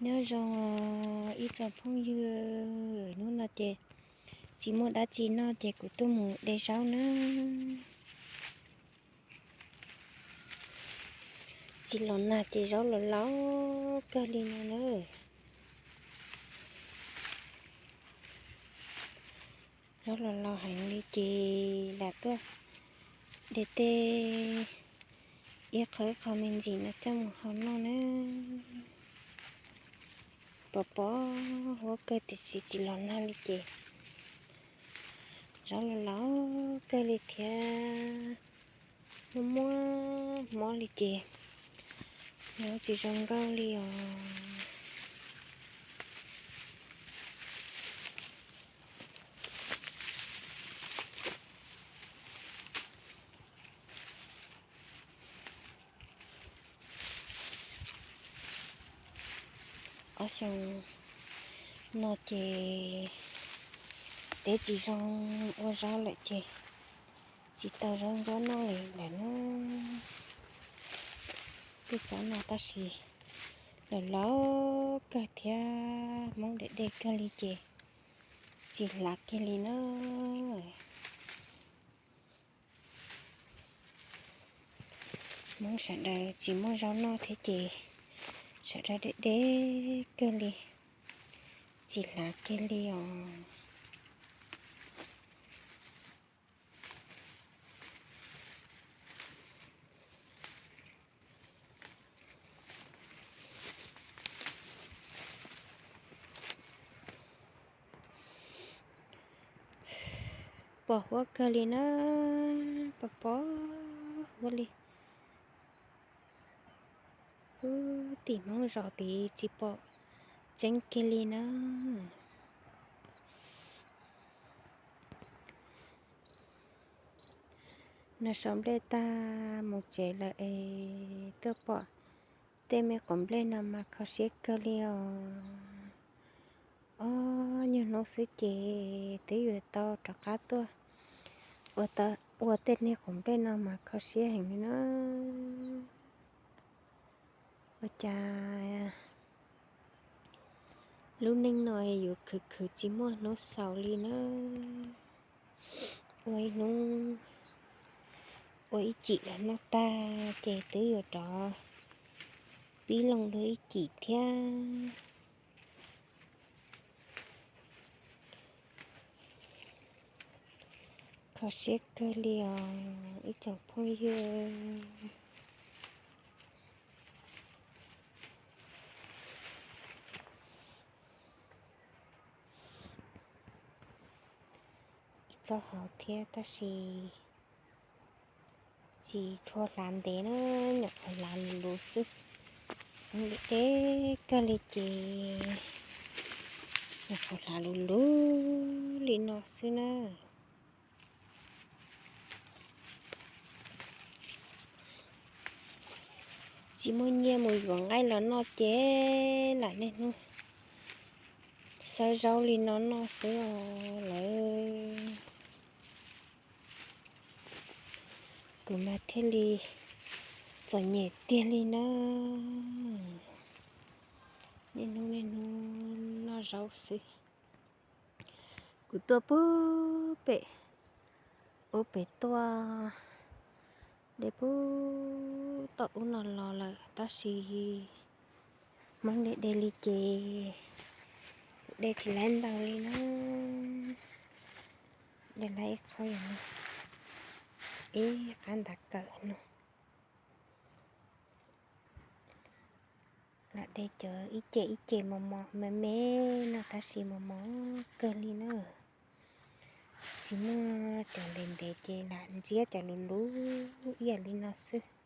Nyob zoo ib tsoom phooj ywg, hnub no ces tsis muaj dab tsi noj ces kuv tuaj mus de zaub na. Tsis los nag ces zaub los laus kawg li no na. Zaub los laus heev li ces lam tuaj de tej ib qho ib qho me ntsis no coj mus hau noj na. Pos pos huab kawg tiam sis tsis los nag li ces zaub los laus kawg li thiab. Muaj muaj mob li ces zaub tsis zoo nkauj li os. Ob xyoo no ces teb tsis zoo ua zaub lawm ces tsis tau zaub ntxob noj li lawm na. Tej tsob no tab sis los laus kawg thiab, hmoob de de kawg li ces tsis hlav kiag li na. Hmoob sawv daws tsis muaj zaub noj thiab ces sawv daws de de kawg li, tsis hlav kiag li os. Pos huab kawg li na, pos pos huab li. Tim hmoob zos tid tsis pom tseeb kiag li na. Nws sau nplej tag mus tsev lawm es tuaj pom tej me quav nplej no mas kho siab kawg li os. Ob nyuag hnub xwb ces twb yuav tau rov qab tuaj ua tej niag quav nplej no mas kho siab heev li na. Ua cas lub neej no yuav khwv khwv tsis muaj hnub xaus li na. Ua ib hnub, ua ib cim los noj tag ces twb yuav rov pib loo dua ib cim thiab. Kho siab kawg li os ib tsoom phooj ywg. Ib txoj hauv thiab tab sis tsis tshua hlav ntev na, nyuam qhuav hlav luv luv xwb. Deb kawg li ces nyuam qhuav hlav luv luv li no xwb na. Tsis muaj nyiaj mus yuav nqaij los noj ces lam niaj hnub xawb zaub li no noj xwb os lawv. Kuv mas thiaj li txom nyem tiag li na. Niaj hnub niaj hnub noj zaub xwb. Kuv tuaj puag pem, ub pem tuaj de puag tom ub no los lawm tab sis hmoob de de li ces kuv de tsis laib ntau li na. De laib ib qho yog no, ib qab ntav kawm no. Lam de cov ib ce ib ce mos mos me me no tab sis mos mos kawg li na. Tsis muaj cov ntev ntev ces lam ntsiab cov luv luv ib yam li no xwb.